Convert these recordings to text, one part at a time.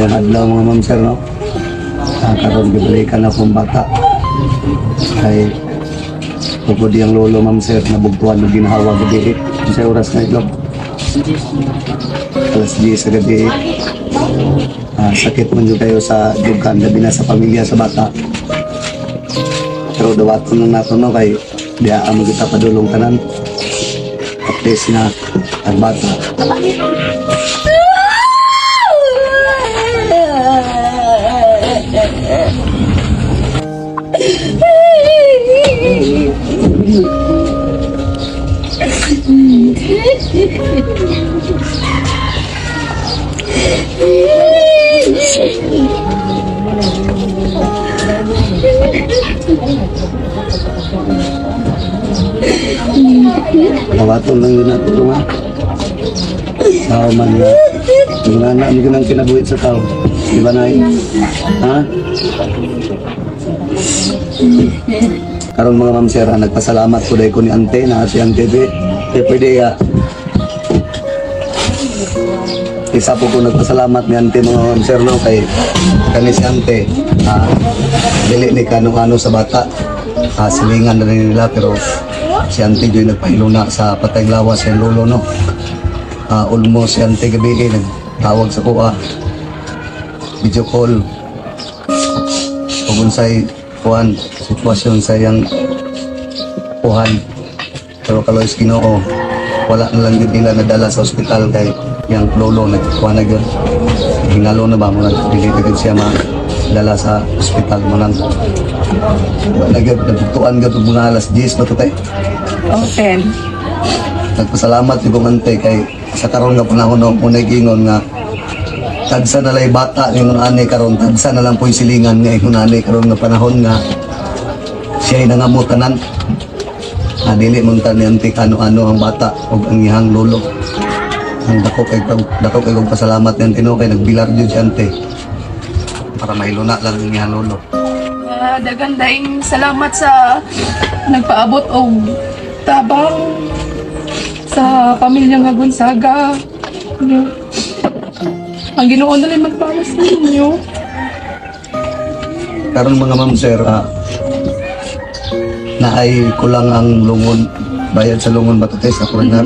Mayong adlaw, mga ma'am, sir, no? Karon gibalikan na akong bata. Kay tungod iyang lolo, ma'am, sir, nabugtuan og ginhawa gabi. Sa oras na ito? Alas 10 sa gabi. Sakit man jud kayo sa dughan, labi na sa pamilya sa bata. Pero dawaton lang nato, no, kay diha mo kita padulong tanan. At least nga ang bata. Dawaton lang yun nato nga. Tao man nga. Yung anak mo ginang kinabuhi sa tao. Di ba, Nay? Ha? Karon, mga ma'am sir, nagpasalamat ko dahil ko ni ante na si ante be. Eh, pwede ya. Isa po ko nagpasalamat ni ante, mga ma'am sir, no, kay kani si ante dili ni kano-ano sa bata. Silingan na rin nila, pero si ante joy nagpahiluna sa patay lawas sa lolo, no. Almost si ante gabi eh, nagtawag sa kuha. Video call. Ug unsay kuan sitwasyon sa iyang kuhan. Pero kaloy sa Ginoo, wala na lang din nila nadala sa ospital kay yang lolo nagkuha na gyud. Hingalo na ba mo, dili na gyud siya madala sa ospital mo nang wala na gyud, nagtuan gyud og mga alas 10 ba to tay? Oh, 10. Nagpasalamat yung kong ante kay sa karon nga panahon, no, unay gingon nga tagsa na lang bata ingon ani karon, tagsa na lang po'y silingan nga ingon ani karon nga panahon nga siya'y nangamutanan na dili man ta ni ante kano-ano ang bata ug ang iyang lolo. Ang dako kay kong pasalamat ni ante, no, kay nagbilar jud si ante para mahiluna lang ang iyang lolo. Daghan daing salamat sa nagpaabot og tabang sa pamilya nga Gonzaga. Ang Ginoo na lang magbawas ninyo. Karon, mga ma'am sir, na ay kulang ang lungon, bayad sa lungon ba to sa foreigner?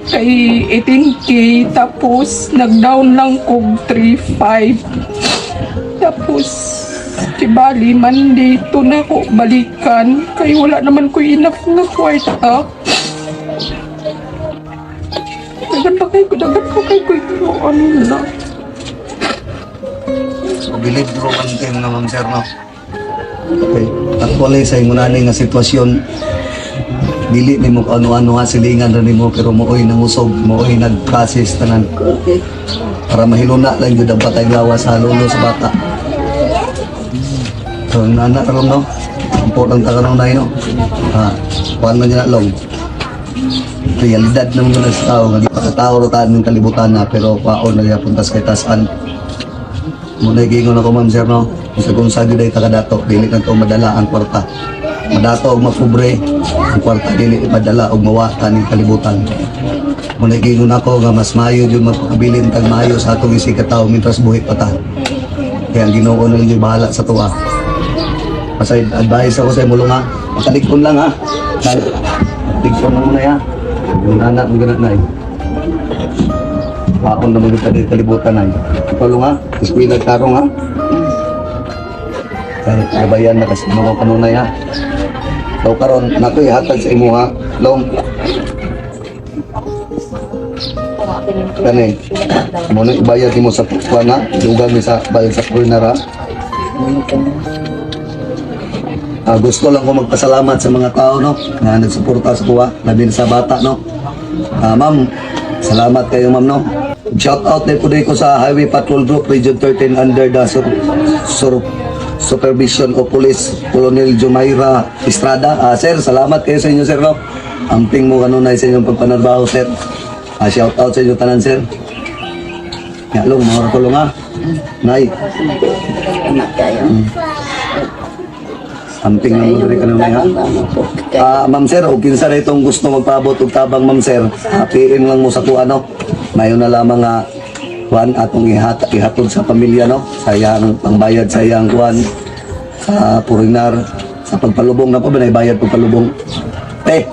Kay 18K, tapos nag-down lang kog 3.5. Tapos di bali Monday to na ko balikan kay wala naman ko enough nga kwarta. Daghan pa kay ko ano na. So, believe ko man kayo, mga ma'am sir, no? Okay. Actually, sa imo nani nga sitwasyon, dili nimo kung ano-ano nga silingan ra nimo, pero mooy nangusog, mooy nag-process tanan. Para mahiluna lang jud ang patay lawas sa lolo sa bata. So, nana karon, no? Ampo lang ta karon, nay, no? Ha, kuan man na long. Realidad naman yun sa tao, nga di pa katao ra taan ng kalibutan na, pero kwaon na gyapon tas kay tasan. Muna gingon ako, ma'am sir, no? Sa kung sa gyud ay takadato, dili na to madala ang kwarta. Madato og mapobre, ang kwarta dili madala og mawata ning kalibutan. Muna gingon ako nga mas maayo jud magpakabilin tag maayo sa atong isig katawo mientras buhi pa ta. Kaya ang Ginoo na lang jud bahala sa tuwa. Basta advice ako sa imo nga, makaligton lang ha. Ligton lang muna ya. Yung anak mo ganat na eh. Waon naman kita di kalibutan ay. Ikaw ha, eskwela karong ha. Kaya gabayan na kasi mga kanunay ha. So karon nato ihatag sa imo ha. Long. Kani. Mo na ibayad nimo sa kuan ha. Dugang ni sa bayad sa foreigner ha. Gusto lang ko magpasalamat sa mga tao, no, na nagsuporta sa kuha, labi na sa bata, no. Ma'am, salamat kayo, ma'am, no. Shout out na po ko sa Highway Patrol Group Region 13 under the supervision of Police Colonel Jumaira Estrada. Sir, salamat kayo sa inyo, sir, no. Amping mo kanunay sa inyong pagpanarbaho, sir. Shout out sa inyo tanan, sir. Ya, long, mga tulong ha. Nay. Anak kayo. Amping lang mo diri kanunay ha. Ma'am sir, o kinsa na itong gusto magpaabot og tabang, ma'am sir, PM lang mo sa kuha, no. Mayo na lamang nga Kuan atong ihatod sa pamilya, no, sa iyang pangbayad sa iyang kuan sa purinar sa pagpalubong. Na pa ba bayad pagpalubong, te?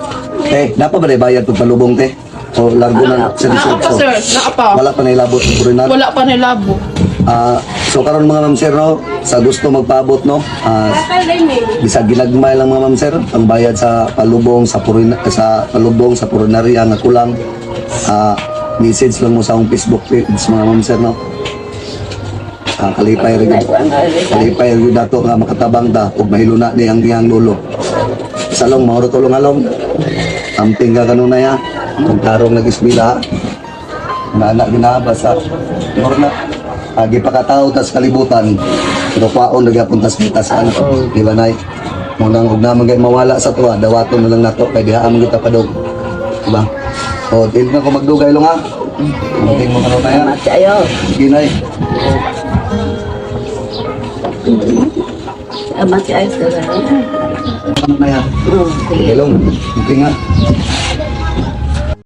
Te, na pa ba bayad pagpalubong, te, o largo na sa Naa pa, 18? sir, naa pa. Wala pa nailabot sa purinar? Wala pa nilabo. Ah, so karon, mga ma'am sir, no, sa gusto magpaabot, no, bisag ginagmay lang, mga ma'am sir, ang bayad sa palubong sa purina, sa palubong sa purinarya nga kulang, message lang mo sa akong Facebook page, mga ma'am sir, no. Kalipay rin kalipay rin dato nga makatabang ta ug mahiluna ni ang iyang lolo. Salong mauro tulong along. Amping ka kanunay ha. Kung tarong nag-isbila ha. Nana ginaba sa moro na gipakatao tas kalibutan pero kwaon na gyapon tas bitasan, di ba, nay? Munang og naman gay mawala sa tuwa, dawaton na lang nato kay diha man kita padong, di ba? O dili na ko magdugay long ha. Amping mo kanunay ha. Salamat kayo. Sige, nay. Salamat kayo, sir. Kanunay ha. Sige. Sige long, amping ha.